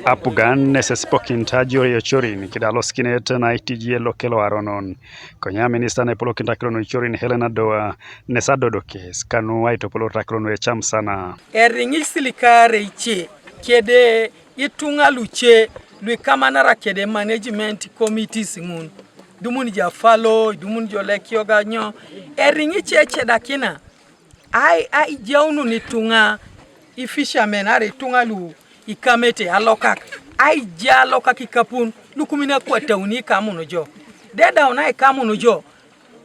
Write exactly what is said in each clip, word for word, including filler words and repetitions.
Apugan nesesipokinit ajiore ocorin kide alosikinet na itiji elokelo aronon. Konye aminista naipolokinit akiro nu icorin Hellen Adoa nesadodo kes kanu aitopolot akiro nu ecam sana. Eriŋ isilikarei ice kede ituŋa luce luikamanara kede management committees ŋun, dumun jo afalo, dumun jo lekioga nyo, eriŋ ice ecedakina ai, aijaunun ituŋa ifishermen are ituŋa lu ikamete alokak, aija alokak ikapun lukumin akwatauni ikamun jo. Dedaun aikamun jo,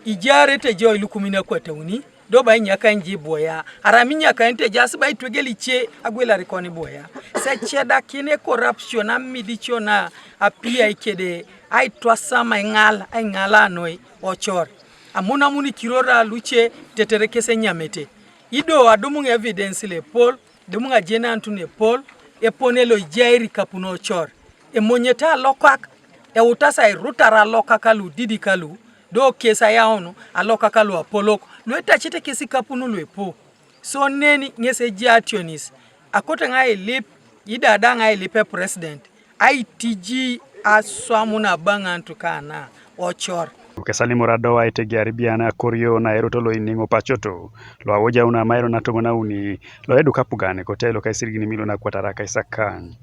ijaarete jo ilukumin akwatauni, do ba inyakain jo ibuoya, arai minyakainit ejaas ba itwegel ice agwelari kon ibuoya. Secedakin ekoraption amidicio na apiai kede aitwasam aiŋal, aiŋala noi ocor. Amunamun ikiror luce tetere kes enyamete. Ido adumuŋ evidence lepol, adumuŋ ajenanut nepol, epone lo ijai ikapun ocor. Emonyete alokak, eutas airutar alokak lu didikalu, do kes ayaun alokak lu apolok, lu etacete kes ikapun lu epu. So neni ŋes ejaationis, akote ŋa ailip, idada ŋa ailip epresident, aitiji aswamun abaŋanut kana ocor. Kesalimor Adoa aitegear bian akorio na erot lo iniŋ opacoto, lo awojaun amairo natomon auni, lo eduk apugan kote lo kaisirigin milion akwatara kaisakany.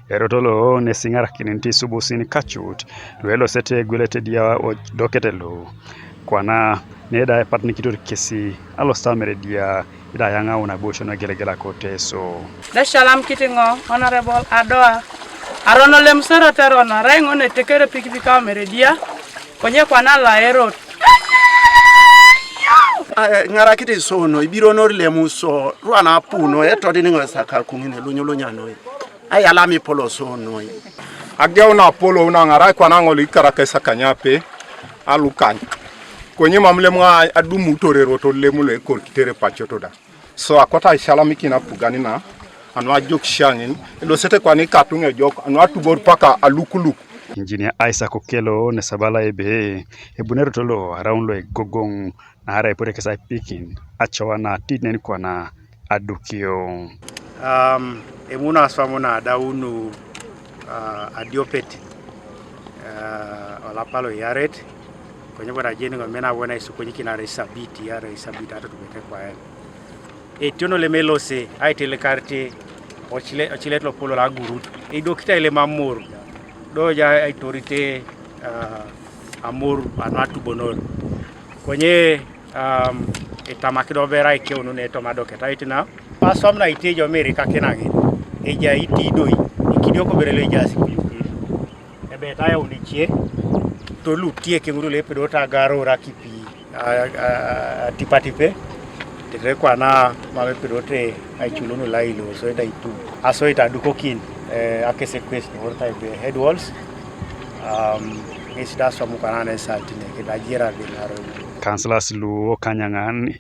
Erot lo nesiŋarakinit isubusin kacut, lu elosete egwelete dia odokete lo. Kwana neda epatanikitor kesi alosameredia ida ayaŋau naboisio nagelegela ko Teso. Nesalam kitiŋo Honorable Adoa, aron olemuserete eron arai ŋo netekere pikipiki aomeredia, konye kwana laerot. Ŋarakit iso noi, ibironor lemuso, rwana apuno, etodiniŋo esakakuŋin elunyulunyanoi. Ayalam ipoloso noi. Ageu na apolou na ŋarai kwana ŋol ikarakais akanyape alukany. Konye mam lem ŋa adumutor erot olemu lo ekolikitere pacoto da. So akot aisalamikin apugan na, anu ajokisio ŋin, elosete kwana ikatuŋ ejok, anu atubor paka alukuluk. Engineer Isaac Okello nesabala ebe ebuni erot lo araun lo egogoŋ naarai epore kes aipikin acoa na atit neni kwana adukio. Um, emuno aswam na adaunu, uh, adiopet, uh, olapa lo iyaret, konye bo najeni ŋo mena wona isukonyikin arai sabiti, arai sabiti atutubete kwaen. Etiono lemelose aitelekarete ocilet lopolo lagurut, eidokita ilem amor, do ja aitorite, uh, amor anu atubonor. Konye, um, itamakit obera ikeunun etom adoketait na. Aswam na itejo mirikakina ŋin, ejai iti doi, ikidioko bere lo ejaas ikuyuki. Ebeit ayaun ice, tolutie kiŋuru lo epedoto agaror akipi, a, a, atipatipe, tetere kwana mam epedote aiculun lailo, asoit aitu, asoit adukokin, eh, akesekwes, teworot aibe head walls, um, ŋes da aswam kwana nesaltine, keda ajiera bin arobi. Kansilas lu okanyaŋan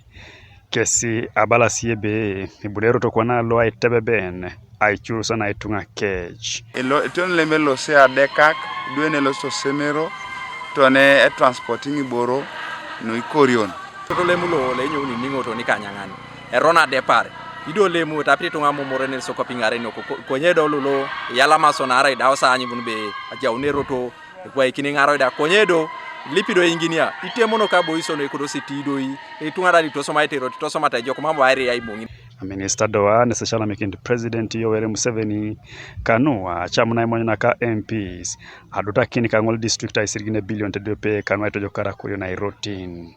kesi abalasi ebe, ibuni erot kwana lo aitebeben, aicurus na ituŋa kec. Elo, etion lem elose adekak, idwe nelos osemero, tone etransporting iboro, nu ikorion. Toto lem lo, lo enyouni niŋo toni kanyaŋan, eron adepar, ido lem, etapit ituŋa momore neso kopiŋaren, ko-, ko-, konye do lolo, iyalamaso naarai da osaanyibun be, ajaun eroto, ekwaikin iŋaroi da, konye do, lipi do engineer, itemono ka boiso no ekodosi ti doi, ituŋa da lu itosomaete erot, itosomata ejok, mam bo airia imoŋin. Aminista Adoa nesecalamikinit President Yoweri Museveni kanu acam naimony naka M Ps adutakin kaŋol district aisirigin ebilion tediope kanu aitojokara kurio nairotin.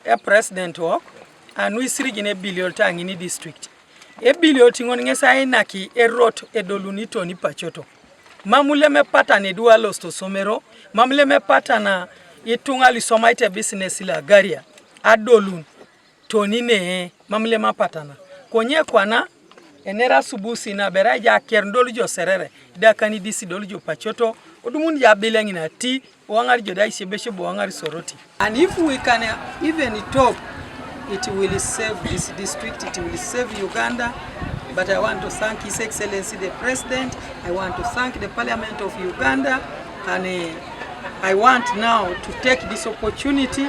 E President wok anu isirigin ebilion taŋini district. Ebilion tiŋon ŋes ainaki erot edolunito nipacoto. Mam lem epatana edu alosit osomero, mam lem epatana ituŋa lu isomaete business lo agaria adolun. Toni nee, mam lem apatana. Konye kwana, enera asubusi na bera eja aker dol jo Serere, da kanidis dol jo Pacoto, odumun jo abileŋin ati, owaŋar jo da isebesebe owaŋar Soroti. And if we can, uh, even talk, it will save this district, it will save Uganda. But I want to thank His Excellency the President, I want to thank the Parliament of Uganda, and, uh, I want now to take this opportunity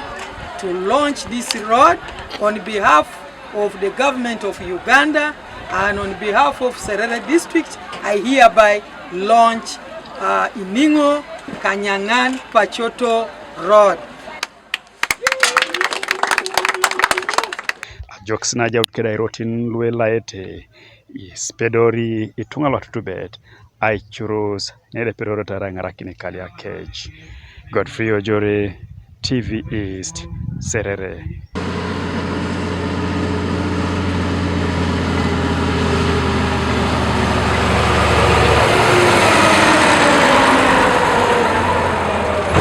to launch this road on behalf of the government of Uganda And on behalf of Serere District, I hereby launch uh, Iningo Kanyangan Pachoto Road. Ajokis na ajaut keda irotin lu elaete, ispedori ituŋa lu atutubet aicurus nede epedorete arai aiŋarakin ikalia kec. Godfrey Ojore, T V East, Serere.